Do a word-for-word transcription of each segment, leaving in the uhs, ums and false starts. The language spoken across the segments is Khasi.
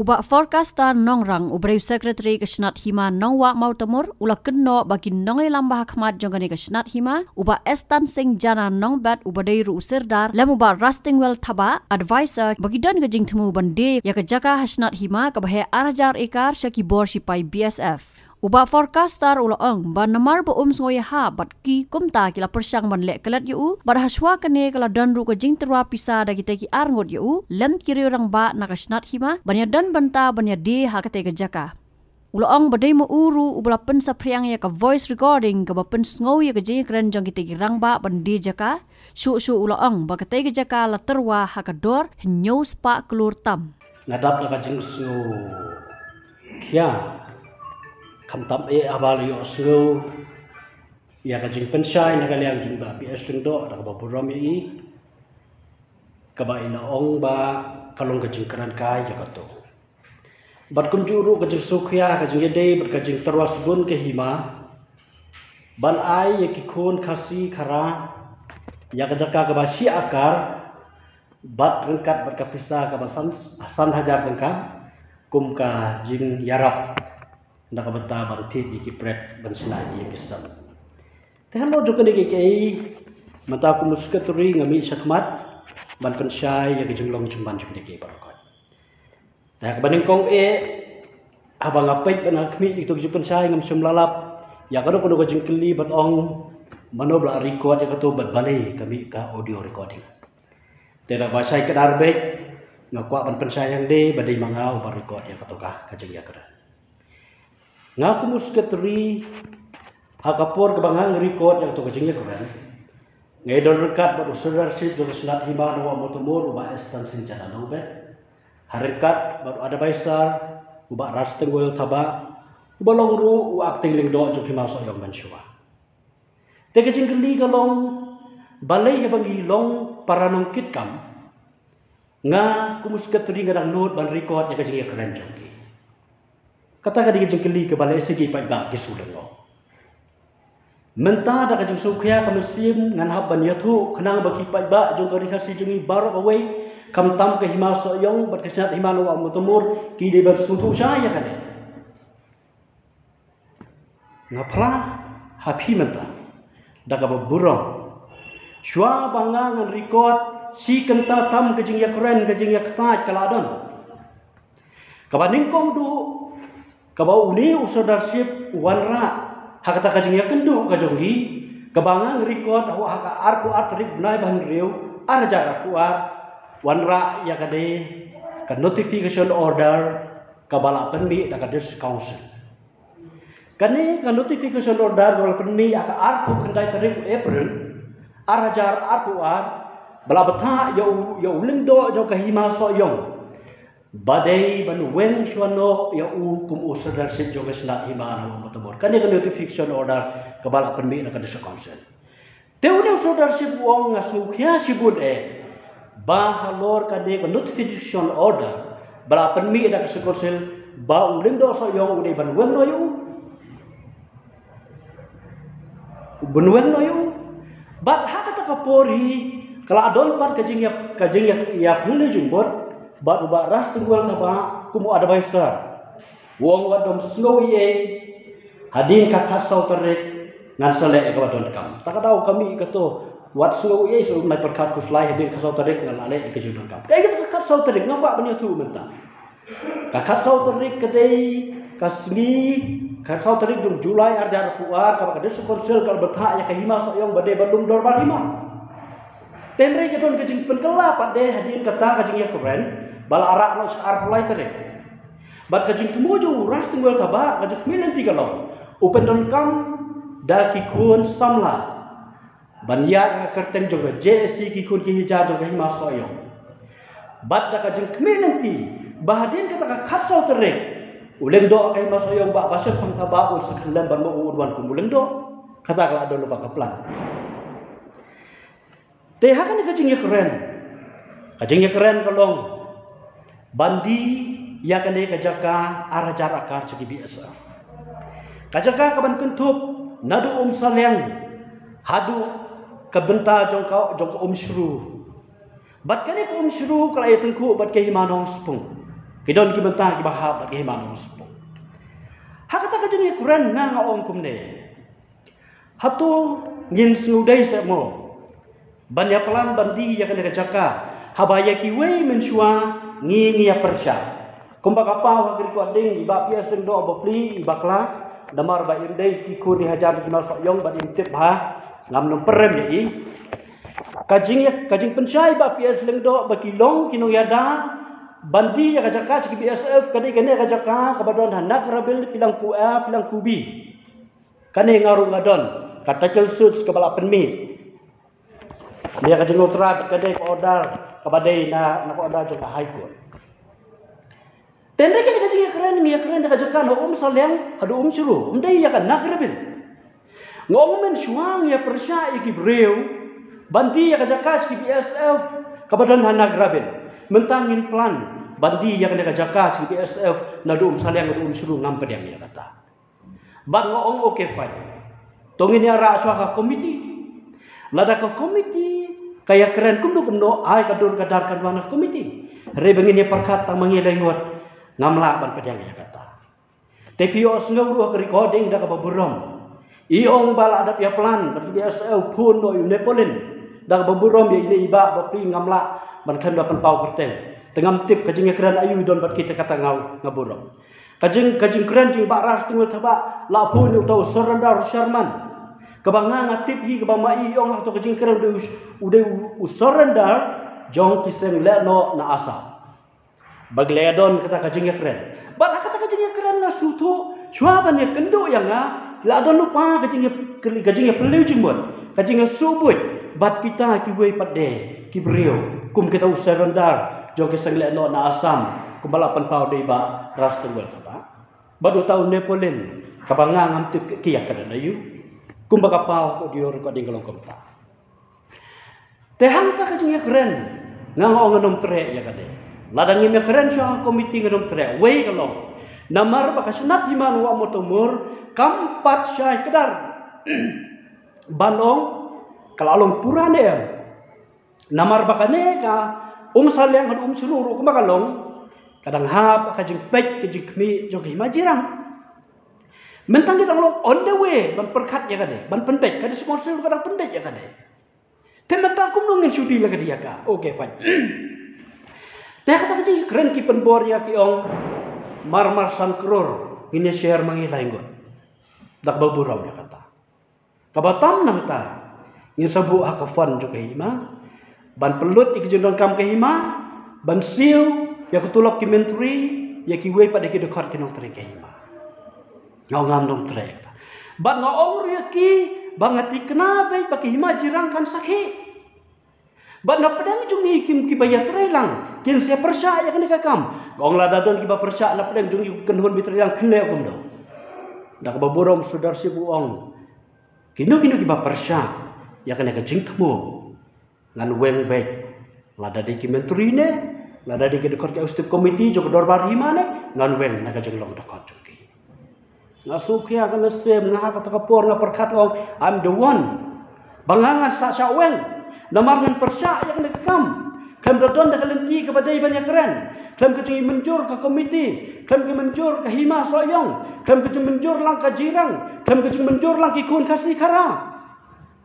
U Bah Forecastor Nongrang, uba dei u Secretary ka Shnat Hima Nongwah Mawtamur, u la kynnoh ba ki nongïalam ba ha khmat jong kane ka Shnat Hima, u Bah Estan Singh Jana Nongbet, uba dei ruh u Sirdar, lem u Bah Rastingwell Thabah, Advisor, ba ki don ka jingthmu ban die ïa ka jaka ha Shnat Hima kaba heh ar hajar ekar sha ki bor shipai B S F. U Bah Forecastor u la ong ba namar ba um sngew ïahap bad ki, kumta ki la pyrshang ban leh klet ïa u, bad hashwa kane ka la don ruh ka jingtyrwa pisa da kita ki arngut ïa u lem ki riew rangbah na ka Shnat Hima ban ïadon bynta ban ïadie ha kata ka jaka. U la ong ba dei ma u ruh uba la pynsaphriang ïa ka voice recording kaba pynsngew ïa ka jingïakren jong kita ki rangbah ban die jaka. Shuh shuh u la ong ba kata ka jaka la tyrwa ha ka dor hynñiew spah klur tam. Nga dap da ka jingsngew khia, khamtam eh haba la ïohsngew ïa ka jingpynshai na ka liang jong Bah P S Lyngdoh da kaba burom ïa i, kaba i la ong ba ka long ka jingkren kai ïa kato. Bad kumjuh ruh ka jingsngewkhia, ka jingïadei bad ka jingtyrwa sbun ka hima ban ai ïa ki khun Khasi Khara ïa ka jaka kaba shi akar bad ryngkat bad ka pisa kaba san, san hajar tyngka kum ka jingïarap na ka bynta ban thied ïa ki pret ban shna ïa ki sem. Te halor jong kane kaei kaei, mynta kum u Secretary nga mih shakhmat ban pynshai ïa ka jinglong jingman jong kane kaei baroh. Te ha kaba nyngkong eh, haba nga peit bad nga khmih ïa kato ka jingpynshai, ngam shym la lap ïa kano kano ka jingkylli ban ong mano ba la record ïa kato bad balei ka mih ka audio recording. Te da kaba shai kdar beit, nga kwah ban pynshai hangne ba dei ma nga uba record ïa kato ka, ka jingïakren. Nga kum u Secretary, ha ka por kaba nga record ïa kato ka jingïakren, nga ïadon ryngkat bad u Sirdarship jong ka Shnat Hima Nongwah Mawtamur, u Bah Estan Singh Jana Nongbet, ha ryngkat bad u Advisor, u Bah Rastingwell Thabah, uba long ruh u Acting Lyngdoh jong ka Hima Sohiong mynshuwa. Te ka jingkylli ka long, balei haba ngi long para nongkitkam, nga kum u Secretary nga dang nud ban record ïa ka jingïakren jong ki? Kata ka dei ka jingkylli kaba lehse ki paidbah ki shu lyngngoh. Mynta da ka jingsngewkhia ka mynsiem ngan hap ban ïathuh khnang ba ki paidbah jong ka Ri Khasi jong ngi baroh kawei, khamtam ka Hima Sohiong bad ka Shnat Hima Nongwah Mawtamur, ki dei ban sngewthuh shai ïa kane. Nga phla ha phi mynta da kaba burom, shuwa ba nga ngan record, shi kynta tam ka jingïakren, ka jingïakyntait ka la don. Kaba nyngkong duh, kaba une u Sirdarship u wanrah ha kata ka jingïakynduh ka jong ngi, kaba nga ngan record ha ka arphew ar tarik bnai ba hynriew, ar hajar arphew ar, wanrah ïa kane ka notification order kaba la pynmih da ka District Council. Kane ka notification order ba la pynmih ha ka arphew khyndai tarik u April, ar hajar arphew ar, ba la bthah ïa u, ïa u Lyngdoh jong ka Hima Sohiong ba dei ban weng shuwa noh ïa u kum u Sirdarship jong ka Shnat Hima Nongwah Mawtamur. Kane ka notification order kaba la pynmih da ka District Council. Te une u Sirdarship u ong, nga sngewkhia shibun eh ba halor kane ka notification order ba la pynmih da ka District Council, ba u Lyngdoh Sohiong u dei ban weng noh ïa u. Ban weng noh ïa u. Bad ha kata ka por hi ka la don pat ka jingïap, ka jingïap, ïap hynriew jingbud bad u Bah Rastingwell Thabah kum u advisor. U ong wat dom sngew ei ei, hadien ka khatsaw tarik ngan sa leh ïa kaba donkam. Ta ka daw ka mih kato, wat sngew ei ei, shu nai pyrkhat khuslai, hadien ka khatsaw tarik ngan la leh ïa ka jingdonkam. Kaei kata ka khatsaw tarik, nga kwah ban ïathuh mynta. Ka khatsaw tarik ka dei ka sngi, khatsaw tarik jong July ar hajar arphew ar, kaba ka District Council ka la bthah ïa ka Hima Sohiong ba dei ban lum dorbar hima. Te hynrei ka don ka jingpynkylla pat de hadien kata ka jingïakren ba la rah noh sha ka arphew lai tarik. Bad ka jingthmu jong u Rastingwell Thabah, ka jingkhmih lynti ka long, u pyndonkam da ki khun samla ban ïaid ha ka kyrteng jong ka J A C, ki khun ki hajar jong ka Hima Sohiong. Bad da ka jingkhmih lynti ba hadien kata ka khatsaw tarik, u Lyngdoh ka Hima Sohiong, Bah Bashir Pang Thabah, un sa khyllem ban mih, un wan kum u Lyngdoh. Kata ka la don lypa ka plan. Te ha kane ka jingïakren, ka jingïakren ka long ban die ïa kane ka jaka ar hajar akar sha ki B S F. Ka jaka kaban kynthup naduh Umsaliang haduh ka bynta jong ka, jong ka Umshru. Bad kane ka Umshru ka la ïatyngkhuh bad ka Hima Nongspung. Ki don ki bynta kiba hap bad ki hima nongspung. Ha kata ka jingïakren nga nga ong kumne. Hato ngin sngewdei seh mo ban ïa plan ban die ïa kane ka jaka, haba ïa kiwei mynshuwa ngi ngi ïa pyrshah. Kumba ka paw ha ki recording, i Bah P S Lyngdoh bapli i bakla, namar ba im dei ki khun i hajan ki ma Sohiong bad im tip ba ngam nang pyrem ïa i. Ka jing, ka jingpynshai Bah P S Lyngdoh ba ki long ki nongïada ban die ïa ka jaka sha ki B S F, ka dei kane ka jaka kaba don ha Nagrabil, Pilangku A, Pilangku B. Kane nga ruh nga don ka title suit kaba la pynmih. Ïa ka jingnotice ka dei ka order kaba dei na, na ka order jong ka High Court. Te hynrei kane ka jingïakren, ngi ïakren da ka jaka na Umsaliang haduh Umshru, ym dei ïa ka Nagrabil. Nga ong mynshuwa ngi ïa pyrshah ïa ki briew ban die ïa ka jaka sha ki B S F kaba don ha Nagrabil. Mynta ngin plan ban die ïa kane ka jaka sha ki B S F naduh Umsaliang haduh Umshru, ngam pdiang ïa kata. Bad nga ong, okay, fine. To ngin ïa rah shuwa ka komiti. Lada ka komiti ka ïakren kumno kumno, ai ka dur ka dar kan wan ha ka komiti. Hynrei ba ngin ïa pyrkhat tang ma ngi lai ngut, ngam lah ban pdiang ïa kata. Te phi ïohsngew ruh ha ka recording da kaba burom. I ong ba la dep ïa plan bad ki B S F, phone noh ïa u Napoleon da kaba burom, ïa ine i bah bapli ngam lah ban khlem da pynpaw kyrteng. Te ngam tip ka jingïakren aïu i don bad ki, te kata nga, nga burom. Ka jing, ka jingkren jong i Bah Rastungwel Thabah, la phone ïa uta u Surrender Sherman. Kaba nga nga tip hi, kaba ma i ong ha kato ka jingkren u dei u, u dei u, u surrender jong ki seng lehnoh na Assam. Ba ki la ïa don kata ka jingïakren. Bad ha kata ka jingïakren nga sngewthuh, shuwa ban ïakynduh ïa nga, la don lypa ka jingïa, ka jingïapylliew jingmut, ka jingïasuhbuit bad kita kiwei pat de ki briew kum kita u Surrender jong ki seng lehnoh na Assam, kumba la pynpaw da i Bah Rastungwel Thabah. Bad uta u Napoleon, kaba nga ngam tip ki ïakren aïu. Kumba ka paw ha ka audio recording ka long kumta. Te hangta ka jingïakren, nga nga ong ngan ym treh ïa kane. Lada ngim ïakren shuwa ha ka komiti ngan ym treh. Wei ka long, namar ba ka shnat hima na Wah Mawtamur kam pat shai kdar ban ong ka la long pura ne em. Namar ba kane ka Umsaliang haduh Umshru ruh kumba ka long, ka dang hap ka jingpeit ka jingkhmih jong ka hima jirang. Mynta ngi dang long on the way ban pyrkhat ïa kane, ban pynbeit, ka District Council ka dang pynbeit ïa kane. Te mynta kumno ngin shu deal ïa ka, ïa ka? Okay, fine. Te kata ka jingkren ki pynbor ïa ki ong marmar san klur ngin ïa share ma ngi lai ngut. Da kaba burom ïa kata. Kaba tam nangta ngin sa buh ha ka fund jong ka hima ban pynlut ïa ki jingdonkam ka hima, ban siew ïa ka tulop ki myntri, ïa kiwei pat de ki dkhot ki nongtrei ka hima. Nga ong ngam nongtrei. Bad nga ong ruh ïa ki ba nga thikna beit ba ka hima jirang kan sakhi. Bad na pdeng jong ngi kim kiba ïatrei lang kin sa pyrshah ïa kane ka kam. Nga ong lada don kiba pyrshah na pdeng jong ngi, kynhun ba ïatrei lang, phin leh kumno? Da kaba burom Sudar Sib u ong, kino kino kiba pyrshah ïa kane ka jingthmu, ngan weng beit. Lada dei ki myntri ne, lada dei ki dkhot ki executive committee jong ka dorbar hima ne, ngan weng na ka jinglong dkhot jong ki. Nga shu khia ka mynsiem, nga ha kata ka por nga pyrkhat, nga ong, I'm the one. Ba nga ngan sa shah weng. Namar ngan pyrshah ïa kane ka kam. Khlem da don da ka lynti kaba dei ban ïakren. Khlem ka jingmynjur ka komiti. Khlem ka jingmynjur ka hima Sohiong. Khlem ka jingmynjur lang ka jirang. Khlem ka jingmynjur lang ki khun Khasi Khara.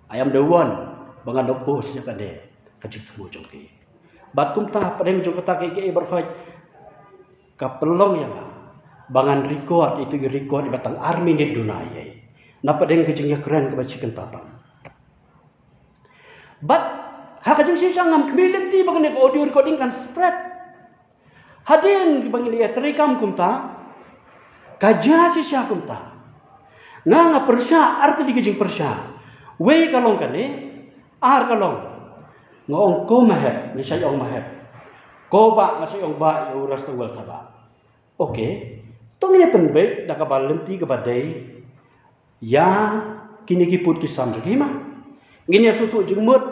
I am the one ba ngan oppose ïa kane ka jingthmu jong ki. Bad kumta pdeng jong kata kaei kaei baroh ka pynlong ïa nga ba ngan record ïa itu, i record iba tang ar minit duna ïa i. Na pdeng ka jingïakren kaba shi kynta tam. Bad ha ka jingshisha ngam khmih lynti ba kane ka audio recording kan spread. Hadien ba ngi la ïatrei kam kumta, ka jia shisha kumta. Nga nga pyrshah ar tylli ki jingpyrshah. Wei ka long kane, ar ka long, nga ong ko Mahep, nga shait ong Mahep. Ko Bah, nga shait ong Bah ïa u Rastungwel Thabah. Okay. To ngin ïa pynbeit da kaba lynti kaba dei ïa kine ki pud ki sam jong ka hima. Ngin ïa sngewthuh jingmut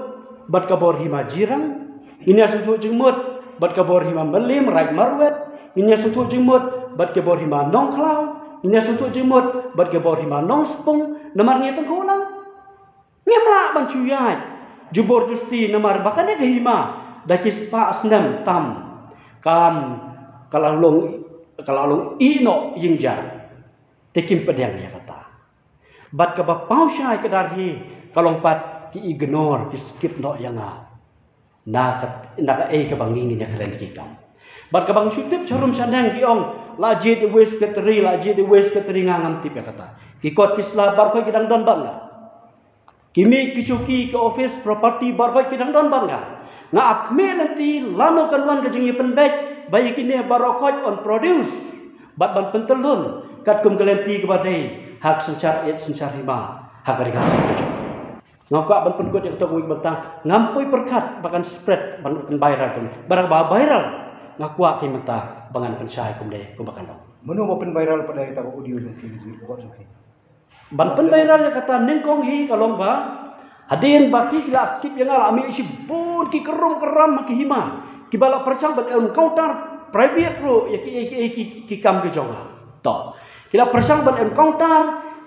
bad ka bor hima Jirang. Ngin ïa sngewthuh jingmut bad ka bor hima Mylliem, Raid Marwet. Ngin ïa sngewthuh jingmut bad ka bor hima Nongkhlaw. Ngin ïa sngewthuh jingmut bad ka bor hima Nongspung. Namar ngi ïa tyngkhuh lang. Ngim lah ban shu ïaid jubor justi namar ba kane ka hima da ki spah snem tam kam, ka la long, ka la long ïeh noh ïing jar. Te kim pdiang ïa kata. Bad kaba paw shai ka dar hi, ka long pat ki ignore, ki skip noh ïa nga. Na ka, na kaei kaba ngi ngin ïa kren ki kam. Bad kaba nga shu tip sharum shaneng ki ong, la jied iwei i secretary, la jied iwei i secretary, nga ngam tip ïa kata. Ki kot ki sla baroh khoit ki dang don bad nga. Ki miej ki shuki ki office property baroh khoit ki dang don bad nga. Nga ap khmih lynti lano kan wan ka jingïapynbeit ba ïa kine baroh khoit yn produce bad ban pyntyllun katkum ka lynti kaba dei ha ka synshar ïeit synshar hima ha ka ri ka jong ngi. Nga kwah ban pynkut ïa kata kawei ka bynta, ngam poi pyrkhat ba kan spread ban pynviral kumne. Bad ba viral nga kwah ki mynta ba ngan pynshai kumne kumba kan long. Mano ba pynviral pat ïa kata ka audio jong ki, jong ki, jong ki? Ban pynviral ïa kata nyngkong hi ka long ba hadien ba ki la skip ïa nga la mih shibun ki krum kram ha ki hima kiba la pyrshang ban encounter private ruh ïa ki, ïa ki, ïa ki, ki kam ki jong nga. To. Ki la pyrshang ban encounter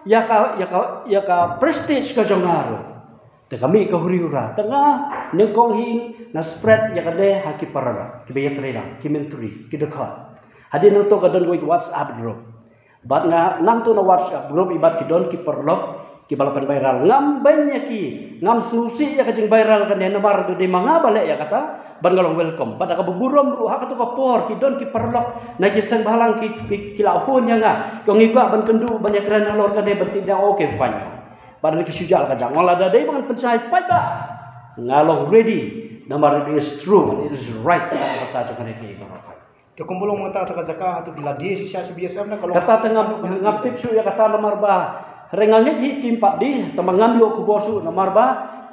ïa ka, ïa ka, ïa ka prestige ka jong nga ruh. Te ka mih ka huri hura. Te nga nyngkong hi nga spread ïa kane ha ki paralok, kiba ïatrei lang, ki myntri, ki dkhot. Hadien nangto ka don kawei ka WhatsApp group. Bad nga nangto na WhatsApp group i bad ki don ki paralok kiba la pynviral. Ngam beiñ ïa ki, ngam sngewsih ïa ka jingviral kane namar dei ma nga ba leh ïa kata, bad nga long welcome. Bad da kaba burom ruh ha kato ka por ki don ki paralok na ki seng bhalang ki, ki, ki la phone ïa nga. Ki ong ngi kwah ban kynduh ban ïakren halor kane ban tip da, okay, fine. Bad ki shu jah la ka jang. Nga la da dei ba ngan pynshai pat ba nga long ready. Namar it is true, it is right. Kata jong kane ki baroh. Te kumba long mynta kata ka jaka hato ki la die shisha sha B S F na ka long. Kata te ngam, ngam tip shuh ïa kata namar ba hynrei nga ngeit hi kim pat die, tangba ngam ïoh khubor shuh namar ba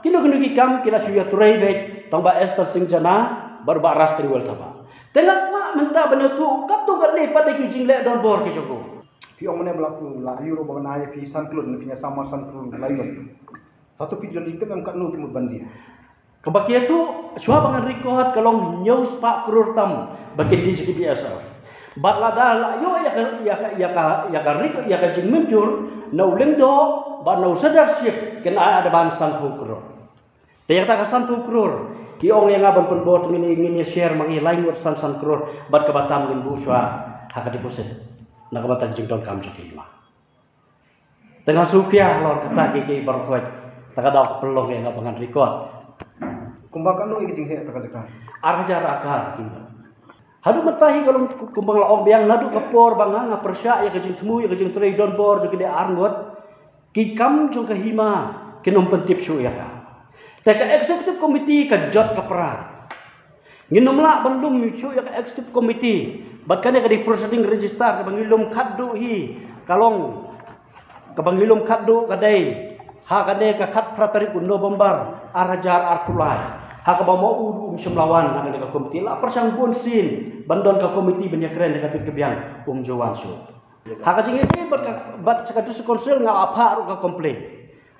kino kino ki kam ki la shu ïatrei beit, tangba Esther Singh Jana bad Bah Raj Khanwilkar Thabah. Te nga kwah mynta ban ïathuh katto katne pat de ki jingleh donbor ki jong u. Phi ong mynne ba la, la ïoh ruh ba na ïa phi san klur ne phi ïa sama san klur la ïoh. Hato phi don jingtip em katno ki mut ban die? Kaba ki ïathuh shuwa ba ngan record ka long hynñiew spah klur tam ba kin die sha ki B S F. Bad lada la ïoh ïa ka, ïa ka, ïa ka, ïa ka record, ïa ka jingmynjur na u lyngdoh bad na u sirdarship kin ai advance sanphew klur. Te ïa kata ka sanphew klur ki ong ïa nga ban pynbor ngin, ngin ïa share ma ngi lai ngut san san klur bad kaba tam ngin buh shuwa ha ka deposit na ka bynta ka jingdonkam jong ki hima. Te nga shu khia halor kata ki, ki baroh khoit. Te ka daw ka pynlong ïa nga ba ngan record. Kumba katno ïa ka jingheh kata ka jaka? Ar hajar akar kumba. Haduh mynta hi ka long kumba nga la ong biang naduh ka por ba nga nga pyrshah ïa ka jingthmu ïa ka jingtrei donbor jong kine ar ngut. Ki kam jong ka hima kin ym pyntip shuh ïa ka. Te ka executive committee ka jot ka pra. Ngin ym lah ban lum shuh ïa ka executive committee. Bad kane ka dei presiding register kaba ngi lum khatduh hi ka long, kaba ngi lum khatduh ka dei ha kane ka khatphra tarik u November ar hajar arphew lai. Ha kaba ma u ruh um shym la wan ha kane ka committee, la pyrshang bun sien ban don ka committee ban ïakren ïa ka bit ka biang, um ju wan shuh. Ha ka jingïadei bad ka, bad sha ka District Council nga la phah ruh ka complain.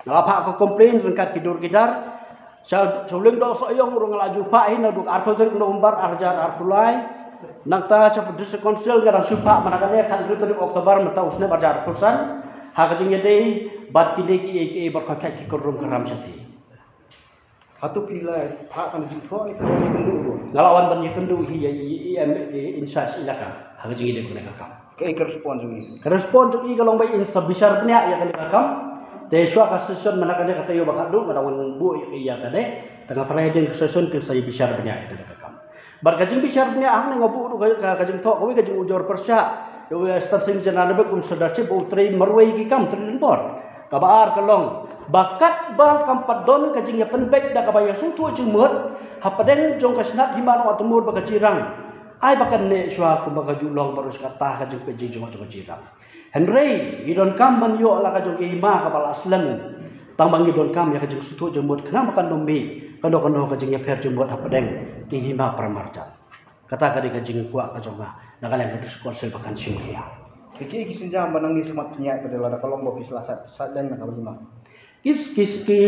Nga la phah ka complain ryngkat ki dur ki dar. Sha, sha u lyngdoh Sohiong ruh nga la ju phah hi naduh arphew tarik November ar hajar arphew lai. Nangta sha District Council nga dang shu phah mynta kane khathynriew tarik October mynta u snem ar hajar arphew san. Ha ka jingïadei bad kine kiei kiei baroh khoit ki kynrum kynram shathie. Hato phi la phah ka jingthoh ne phi la ïakynduh ruh? Nga la wan ban ïakynduh hi ïa i, i, i, i, in charge ilaka ha ka jingïadei bad kane ka kam. Kaei ka respond jong i? Ka respond jong i ka long ba in sa bishar bniah ïa kane ka kam. Te shuwa ka session mynta kane ka taïew ba khatduh nga dang wan buh ïa kane. Te nga tharai hadien ka session kin sa ïa bishar bniah ïa kane ka kam. Bad ka jingbishar bniah hangne nga buh ruh ka, ka, ka jingthoh kawei ka jingujor pyrshah ïa u Esther Singh Jana na bynta kum sdang shi ba u trei marwei ki kam trei donbor. Kaba ar ka long ba katba kam pat don ka jingïapynbeit da kaba ïasngewthuh jingmut hapdeng jong ka shnat hima Nongatmur bad ka Jirang. Ai ba kan neh shuwa kumba ka ju long baroh shi katta ka jingpeit jingjngoh jong ka Jirang. Hynrei ngi donkam ban ïoh la ka jong ki hima kaba la slem. Tang ba ngi donkam ïa ka jingsngewthuh jingmut khnang ba kan ym mih kano kano ka jingïapher jingmut hapdeng ki hima para marjan. Kata ka dei ka jingkwah ka jong nga na ka liang ka District Council ba kan shim khia. Ki, ki, ki sienjam ba nang ïa smat pynïaid ba dei lada ka long ba phi sa la sait, sait leng na ka hima. Ki, ki, ki,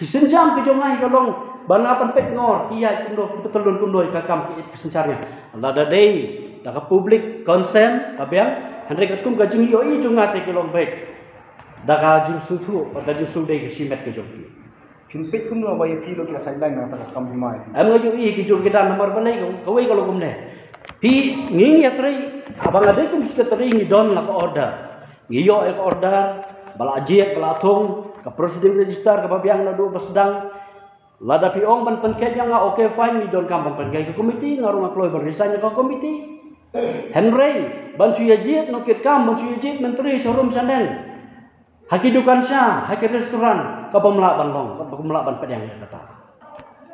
ki sienjam ki jong nga hi ka long ba nga pynpeit ngor ki ïaid kumno, ki pyntyllun kumno ïa ka kam ki ïeit ki synshar ïa. Lada dei da ka public consent ka biang, hynrei katkum ka jingïohi jong nga te ki long beit da ka jingsngewthuh bad ka jingsngewdei ka shimet ka jong ki. Phin peit kumno ba ïa phi ruh ki la sait leng na kata ka kam hima ïa phi? Em, nga ïohi ki dur ki dar namar balei ka, kawei ka long kumne. Phi, ngi ngi ïatrei, haba nga dei kum secretary ngi don la ka order. Ngi ïoh ïa ka order, ba la jied, ba la thung, ka proceeding register, kaba biang naduh ba sdang. Lada phi ong ban pynkhiah ïa nga, okay, fine, ngi donkam ban pynkhiah ka committee, nga ruh nga kloi ban resign ïa ka committee. Hynrei, ban shu ïa jied nongkitkam, ban shu ïa jied myntri sharum shaneng, ha ki dukan sha, ha ki restaurant, ka bym lah ban long, ka bym lah ban pdiang ïa kata.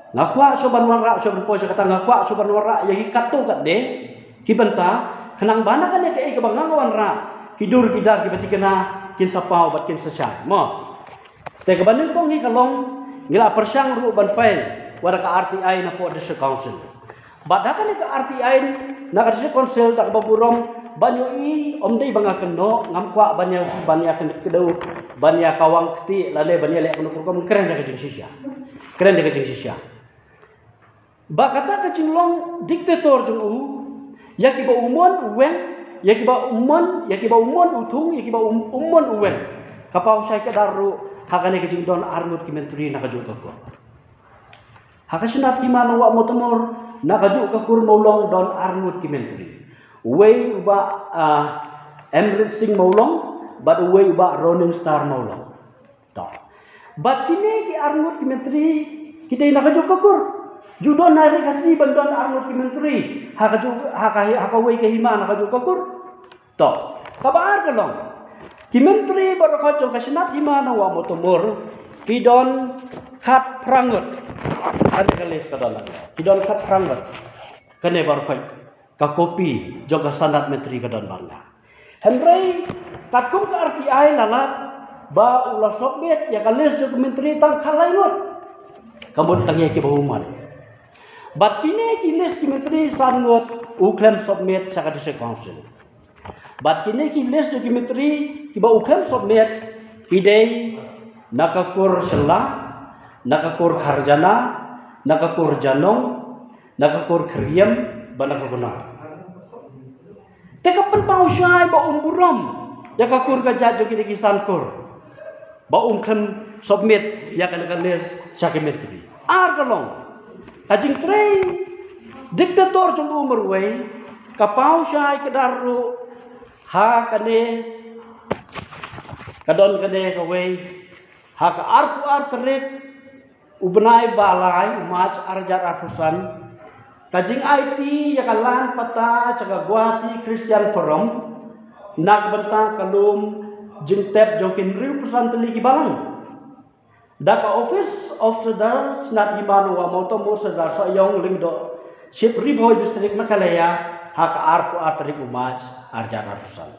Nga kwah shuh ban wanrah, shuh ban poi sha kata, nga kwah shuh ban wanrah ïa ki katto katne ki bynta, khnang ba na kane kaei kaba nga wanrah, ki dur ki dar kiba thikna kin sa paw bad kin sa shai. Mo. Te kaba nyngkong hi ka long, ngi la pyrshang ruh ban file wat la ka R T I na pdeng District Council. Bad ha kane ka R T I na ka District Council, da kaba burom, ban ïohi, ym dei ba nga kynnoh, ngam kwah ban ïa, ban ïa kynduh, ban ïa kawang kti, lane ban ïa leh kano ka rukom, kren da ka jingshisha. Kren da ka jingshisha. Ba kata ka jinglong dictator jong u, ïa kiba u mon u weng, ïa kiba u mon, ïa kiba u mon u thung, ïa kiba u, u mon u weng. Ka paw shai kdar ruh ha kane ka jingdon arngut ki myntri na kajuh ka kur. Ha ka shnat Hima Nongwah Mawtamur, na kajuh ka kur Mawlong don arngut ki myntri. Uwei u Bah, ah, Amrit Singh Mawlong, bad uwei u Bah Roning Star Mawlong. To. Bad kine ki arngut ki myntri, ki dei na kajuh ka kur. Ju don ha ri Khasi ban don arngut ki myntri ha kajuh, ha ka, ha kawei ka hima na kajuh ka kur. To. Kaba ar ka long, ki myntri baroh jong ka shnat Hima Nongwah Mawtamur, ki don khatphra ngut. Kane ka list ka don. Ki don khatphra ngut. Kane baroh ka copy jong ka sanad myntri ka don bad nga. Hynrei katkum ka R T I la lap ba u la submit ïa ka list jong ki myntri tang khatlai ngut. Ka mut tang ïa kiba u mon. Bad kine ki list ki myntri san ngut u khlem submit sha ka District Council. Bad kine ki list jong ki myntri kiba u khlem submit, ki dei na ka kur Shella, na ka kur Kharjana, na ka kur Janong, na ka kur Khyriem, bad na ka kur Nong. Te ka pynpaw shai ba um burom ïa ka kur ka jait jong kine ki san kur, ba um khlem submit ïa kane ka list sha ki myntri. Ar ka long, ka jingtrei dictator jong u marwei, ka paw shai kdar ruh ha kane, ka don kane kawei, ha ka arphew ar tarik u bnai ba lai, u March, ar hajar arphew san, ka jingaiti ïa ka land patta sha ka Guwahati Christian Forum na ka bynta ka lum jingtep jong ki hynriewphew san tylli ki balang. Da ka Office of Sardar Shnat Hima Nongwah Mawtamur Sardar Sohiong Lyngdoh, Ship Ri Bhoi District, Meghalaya, ha ka arphew ar tarik u March, ar hajar arphew san.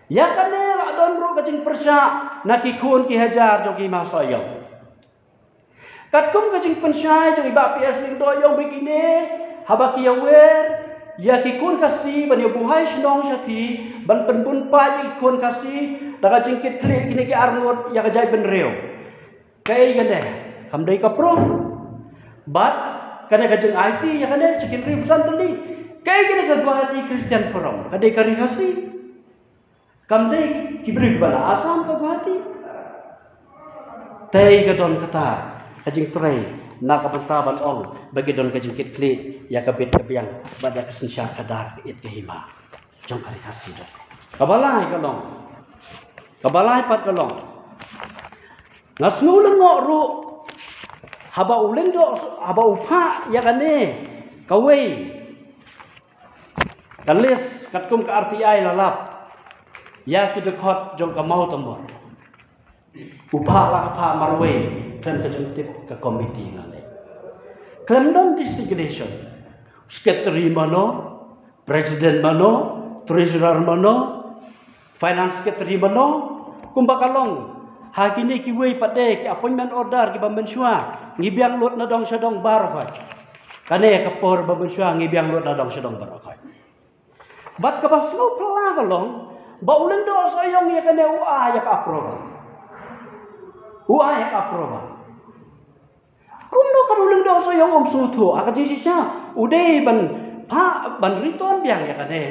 Ïa kane la don ruh ka jingpyrshah na ki khun ki hajar jong ki Hima Sohiong. Katkum ka jingpynshai jong i Bah P S Lyngdoh ïong ba kine, haba ki ïawer ïa ki khun Khasi ban ïa buhai shnong shathie, ban pynbun paid ïa ki khun Khasi da ka jingkitkhlieh kine ki arngut ïa ka jaitbynriew. Kaei kane? Kam dei ka pro. Bad kane ka jingaiti ïa kane sha ki hynriewphew san tylli. Kaei kane ka Guwahati Christian Forum? Ka dei ka ri Khasi. Kam dei ki briew ba na Assam ka Guwahati. Te ka don kata ka jingtrei na ka bynta ban ong ba ki don ka jingkitkhlieh ïa ka bit ka biang bad ïa ka synshar khadar ka it ka hima jong ka ri Khasi. Kaba lai ka long, kaba lai pat ka long, nga sngew lyngngoh ruh haba u Lyngdoh, haba u phah ïa kane kawei ka list katkum ka R T I la lap ïa ki dkhot jong ka Mawtamur. U phah la ka phah marwei, khlem ka jingtip ka committee nga leh. Khlem don designation, secretary mano, president mano, treasurer mano, finance secretary mano, kumba ka long ha kine kiwei pat de ki appointment order kiba mynshuwa, ngi biang lut na dong sha dong baroh khoit. Kane ka por ba mynshuwa ngi biang lut na dong sha dong baroh khoit. Bad kaba sngewphylla ka long ba u Lyngdoh Sohiong ïa kane u ai ïa ka approval. U ai ïa ka approval. Kumno kan u Lyngdoh Sohiong um sngewthuh? Ha ka jingshisha u dei ban phah, ban return biang ïa kane,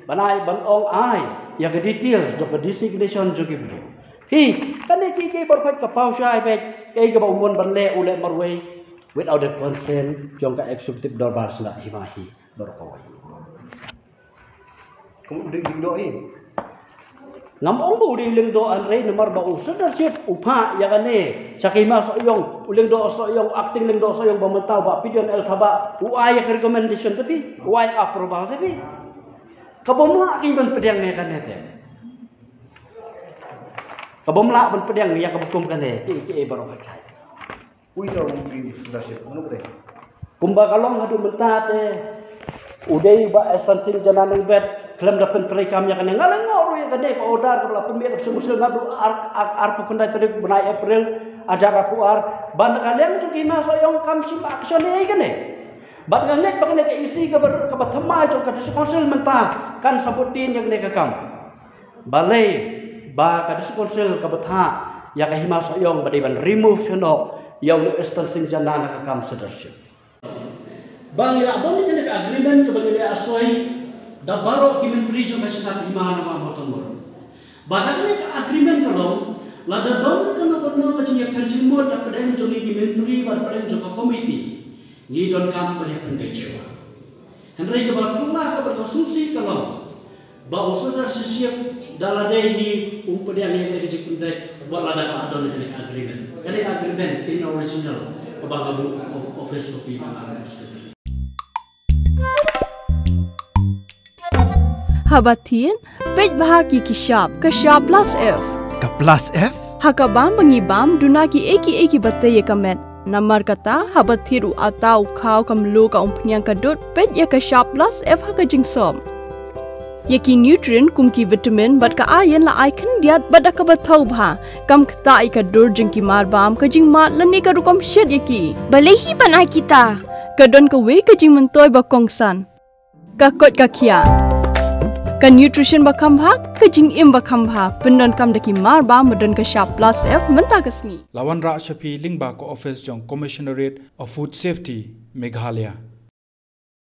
ban ai, ban ong ai ïa ka details jong ka designation jong ki briew. Hi, kane kiei kiei baroh khoit ka paw shai beit, kaei kaba u mon ban leh u leh marwei without the consent jong ka executive dorbar shnat Hima hi baroh kawei. Kum u dei u lyngdoh hi. Ngam ong ba u dei u lyngdoh, hynrei namar ba u Sudar Sip u phah ïa kane sha ka Hima Sohiong, u lyngdoh Sohiong, acting lyngdoh Sohiong ba mynta u Bah Pidion L Thabah u ai ïa ka recommendation te phi, u ai approval te phi. Ka bym lah ki ban pdiang ïa kane te. Ka bym lah ban pdiang ïa kaba kum kane, ki ki baroh ka kai. Ui, da u ri u Sudar Sip, mano u dei? Kumba ka long haduh mynta te, u dei u Bah Espan Singh Jana Nongbet khlem da pyntreikam ïa kane. Nga la ngoh ruh ïa kane ka order kaba la pynmih da ka Seng Council naduh ar, ar, arphew khyndai tarik bnai April, hajar arphew ar. Ban da ka liang jong ki Hima Sohiong kam shim action ïa kane. Bad nga ngeit ba kane ka E C kaba, kaba thymmai jong ka District Council mynta kan sabut dien ïa kane ka kam. Balei ba ka District Council ka bthah ïa ka Hima Sohiong ba dei ban remove noh ïa u Espan Singh Jana na ka kam Sudar Sip? Ba ngi la don kane ka agreement kaba ngi la soi da baroh ki myntri jong ka Shnat Hima Nongma Mawtambor. Ba da kane ka agreement ka long, lada don kano kano ka jingïapher jingmut da pdeng jong ngi ki myntri bad pdeng jong ka committee, ngi donkam ban ïapynbeit shuwa. Hynrei kaba phylla kaba ka sngewsih ka long ba u Sudar Sip da lade hi um pdiang ïa kane ka jingpynbeit, wat lada ka la don kane ka agreement. Kane ka agreement in original kaba nga buh of-, office copy ba nga buh. Haba thied, peit bha ki ki shap, ka shap plus F. Ka plus F? Ha ka bam ba ngi bam, duna kiei kiei kiba tei ïa ka met. Namar kata, haba thied u atta, u khaw, ka mluh, ka umphniang, ka dud, peit ïa ka shap plus F ha ka jingsop. Ïa ki nutrient kum ki vitamin bad ka iron la ai khyndiat bad da kaba thaw bha. Kam ktah ïa ka dur jong ki mar bam, ka jingmad lane ka rukom shet ïa ki. Balei hi ban ai kita? Ka don kawei ka jingmyntoi ba kongsan. Ka koit ka khiah. Ka nutrition ba kham bha, ka jingim ba kham bha. Pyndonkam da ki mar bam ba don ka shap plus F mynta ka sngi. La wanrah sha phi lyngba ka office jong Commissionerate of Food Safety, Meghalaya.